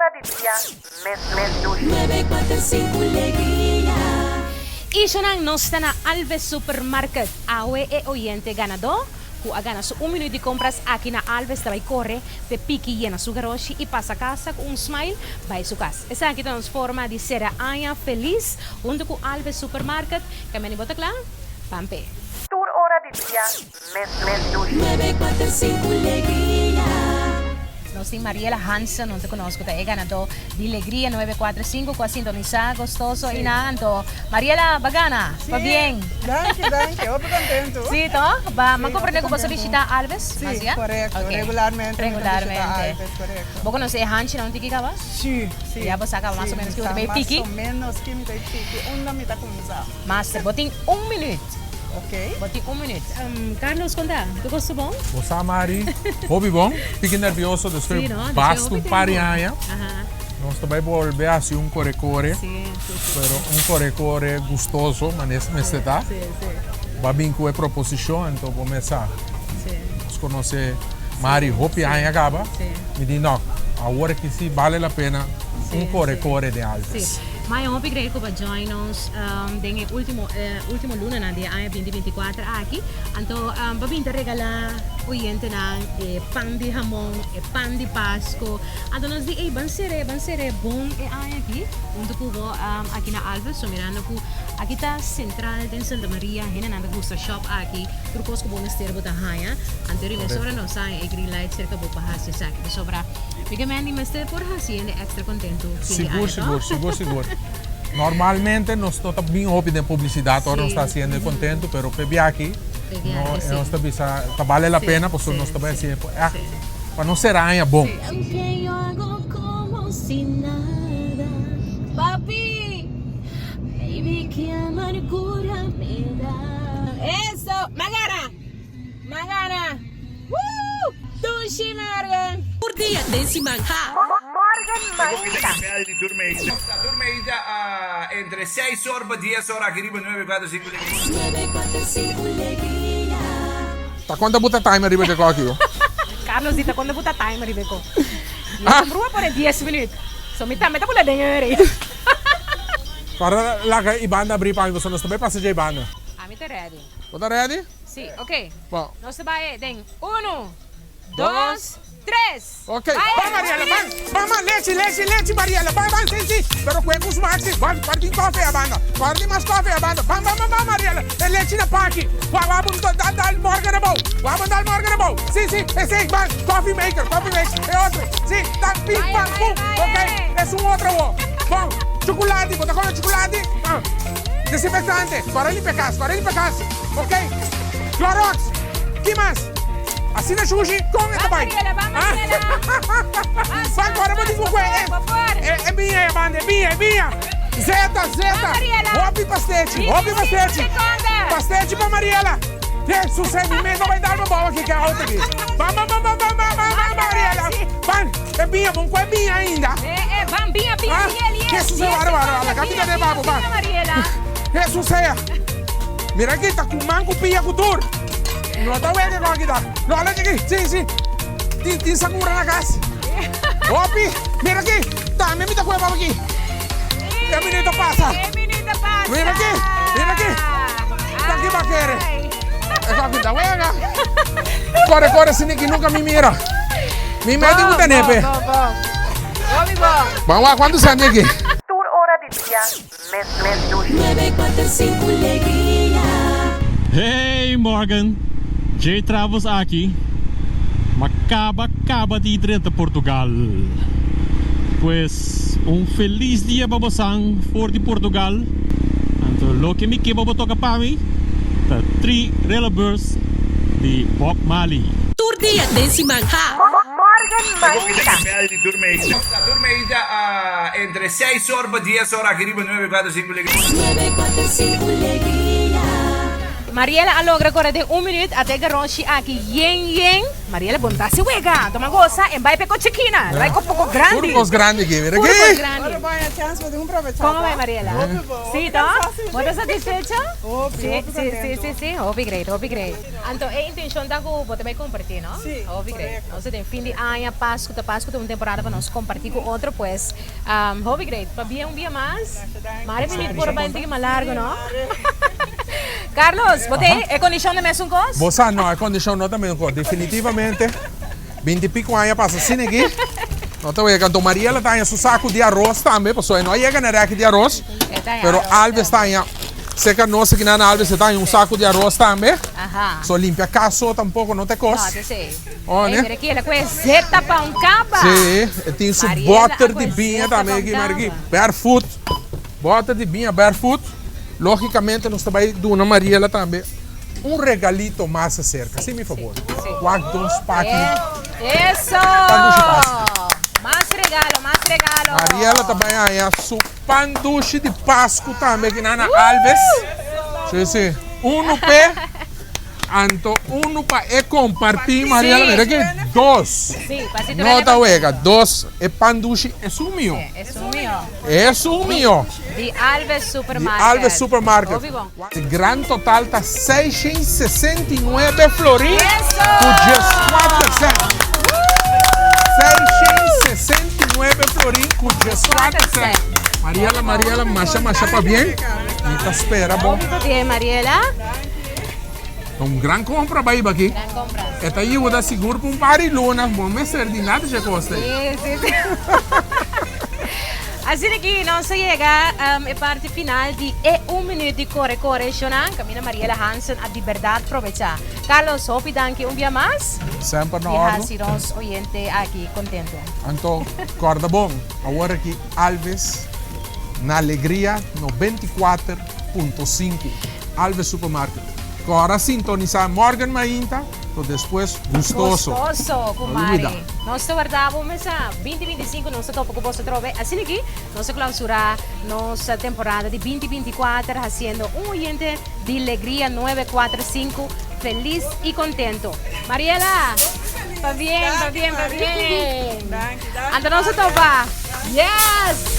ora di dia mes mes dushi. 945 Legria. Ishanan nos ta na Alves Supermarket. Awe e oyente ganadó ku a gana su un minuut di kompras aki na Alves ta bai kore p'e piki yena su garoshi i pasa kasa ku un smile bai su kas. Esaki ta nos forma di sera aña felis huntu ku Alves Supermarket. Kemeni bo ta kla? Ban p'e. Tur ora di dia mes mes dushi. 945 Legria. Nos tin Mariela Hansen huntu ku nos ku ta e ganadó di Legria 945 ku a sintonisá gostoso i nan. Anto Mariela ba gana? Sí, Pabien! Danki, danki. Hopi kontentu. Sí, to? Ba, Sí, m'a komprendé hopi ku boso kontentu. bishitá Alves Sí, mas ya? korekto. Ok. Regularmente mi ta bishitá Regularmente. Alves, korekto. Bo konosé e hanchinan un tiki kaba? Sí, sí. Ya bo sa kaba mas Sí, o ménos mi ki bo sa ta bai mas piki? o ménos ki mi ta piki, unda mi ta kuminsá. Master, bo tin un minuut. Ok. Bo tin un minuut. Carlos, kon ta? Tur kos ta bon? Bo sa, Mari, hopi bon. Tiki nervioso despues Sí, no? Despues basta hopi un par di tempo. aña. Aha. Nos ta bai bolbe hasi un kore-kore. Sí, sí, sí. Pero un kore-kore gustoso, manes mester ta. Sí, sí. Bo a bin ku e proposishon, anto bo mes sa. Sí. Nos konosé Mari hopi aña kaba. Sí. Mi di, no, awor aki sí bale la pena Sí, un kore-kore den Alves. Sí. Maya hopi great ku bo a join nos den e ultimo ultimo lunanan di e aña binti binti kuater aki. Anto bo a bin ta regalá oyentenan e pan di hamon, e pan di Pasko. Anto nos di ey ban ser'é, ban ser'é bon e aña aki huntu ku bo aki na Alves. So mirando ku aki ta sentral den Santa Maria, hendenan ta gusta shop aki, tur kos ku bo mester bo ta haña. Anto riba esora nos haña e green light serka bo pa hasi esaki. Pasobra. Mi ke Mandy mester por hasi hende extra kontentu fin di Sigur, aña, sigur, toh? sigur, sigur. Normalmente nos no ta bin hopi den publisidat ora nos ta Sí. hasi hende kontentu, pero p'e biaha P'e biaha no, aki, sí. nos ta bisa ta bale la Sí, pena pasobra sí, nos ta bai sí, hasi por ègt sí. pa no sera aña bon. Sí. Aunque yo hago como si nada Papi, baby que amargura me da Eso, Magara! Magana! Woo! Dushi Morgan! Tur dia den siman ha. Morgan mainta. Tur meida entre seis or pa dies or aki riba nuebe kuater sinku Legria. Nuebe kuater sinku Legria. Ta konta buta timer riba dje koki yo? Carlos di ta konta buta timer riba e ko. Yo ta brua por e dies minuut. So mi tambe ta bula den hurry. Para laga e banda abri pa mi pasobra nos ta bai pasa dje e banda. Ami ta ready. Bo ta ready? Sí, ok. Bon. Nos ta bai den unu, dos, tres! Ok. Bai! Ban Mariela, ban! Ban, ban! Lechi, lechi, lechi Mariela! Ban, ban! Sí, sí! Pero kue ku smak sí. Ban, kor tin koffie a banda. Kor tin mas koffie a banda. Ban, ban, ban, ban Mariela! E lechi na paki. Wak, wak bo dal, dal morgen abou. Wak bo dal morgen abou. Sí, sí! Esei, ban! Coffee maker, coffee maker. E otro. Sí, tan, pim, Bai, pam, bai, pum. bai! Ok. Esun otro awor. Bon. Chukulati. Bo ta kome chukulati? Ah. Desinfectante. Kor a limpia kas, kor a limpia kas. Ok. Clorox. Ki mas? Asina shushi, kon e ta bai? Mariela, ban Mariela. Ban kore bo tin ku kue. E, e biña e banda, e biña, e biña. Zeta, zeta. Hopi pastechi, hopi pastechi. Pastechi pa Mariela. Jesus, mi mes no bai dal bo bou aki ke auto aki. Ban, ban, ban, ban, ban, ban, ban, ban, Mariela. Ban, e biña, bon kue biña ainda. E, e, ban, biña, biña, biña, lies. Jesus, wara, wara, wara. Laga mi tene babo, ban. Mariela. Jesus, sea. Mira aki ta ku man ku pia ku tur. No ta wega ku aki ta. No ala aki. Si, si. Tin, tin sakura na kas. Hopi, mira aki. Tambe mi ta kue babo aki. E minuto pasa. E minuto pasa. Mira aki, mira aki. Ta aki ba kere. E aki ta wega. Kore, kore, siniki nunka mi mira. Mi meti ku tenepe. Bo, bo, bo. Hopi bo. Ban wak kuantu senti aki. Tur ora di dia Mes mes dushi. Nuebe kuater sinku Legria. Hey Morgan, Jay Travels aki. Ma caba caba di drenta Portugal. Pues un feliz dia pa bosan for di Portugal. Anto loke mi ke pa bo toca pa mi ta Tri Rillenburst di Bob Marley. Tur dia den siman ha. Morgan mainta. Tur meida entre seis or pa dies or aki riba nuebe kuater sinku Legria. Nuebe kuater sinku Legria. Mariela a logra kore den un minuut ata e garoshi aki yen yen. Mariela bon ta si wega. Toma gosa en bai pe ko chikina. Bai ko poko grandi. Puro kos grandi aki, mira Puro aki. kos grandi. Ora bo haña chance bo tin un probecha. Como bai Mariela? Hopi bo. Si to? Bo ta satisfecho? Hopi, Si, hopi si, si, contento. si, si. Hopi great, hopi great. Anto e intencion ta cu bo ta bai comparti, no? Si, Hopi great. correcto. Nos ta den fin di aña, Pascu ta Pascu ta un temporada pa nos comparti cu otro, pues hopi great. Pabia un bia mas. Mare minuut por bai un tiki mas largo, no? Carlos, bo tin e condicion ta mesun cos? Bo sa, no, e condicion no ta mesun cos. Definitivamente, binti y pico aña pasa asina aki, no ta wega. Anto Mariela ta haña su saco di aros tambe, pasobra e no a yega na reki di aros. Pero Alves ta haña, cerca nos aki nan Alves e ta haña un saco di aros tambe. So limpia cas so tampoco no ta e cos. No, ta esey. Oh, Ey, ne? mira aki, el a coge zeta pa un caba. Sí, e tin su Mariela a boter di coge biña zeta tambe pa un aki, mira aki. caba. Barefoot, boter di biña barefoot. Logicamente nos ta bay duna Mariela tambe un regalito mas acerca. Si mi favor. Wak dos paki. Eso! Pan dushi Pascu. Mas regalo, mas regalo. Mariela ta bay haña su pan dushi di Pascu tambe aki na Ana Alves. Si, si. Uno p'e. Anto unu pa e comparti Mariela mira aki dos no ta wega dos e pan dushi esun mio esun mio di Alves Supermarket di Alves Supermarket e gran total ta 669 florin cu 14 cent 669 florin cu 14 cent Mariela Mariela masha masha pabien mi ta spera bo Mariela. Ta un gran compra bai aki. Gran compra. E ta yuda sigur pa un par di luna. Bo mester di nada dje cos ei. Si, si, si. Asina ki nos a yega e parti final di e un minuut di Core Core Shonan. Caminda Mariela Hansen a di berdad probecha. Carlos, hopi danki un bia mas. Semper na Di ordo. haci nos oyente aki contento. Anto, corda bon, awor aki Alves na Alegria 94.5. Alves Supermarket. Kora sintonisa Morgan Mainta, to despues gustoso. Gustoso ku No Mari. lubida. Nos ta warda bo mesa 2025 nos ta topa ku boso atrobe. Asina aki nos ta clausura nos temporada di 2024 haciendo un oyente di Legria 945 feliz y contento. Mariela, pabien, pabien, pabien. Danki, danki. Anto nos ta topa. Yes!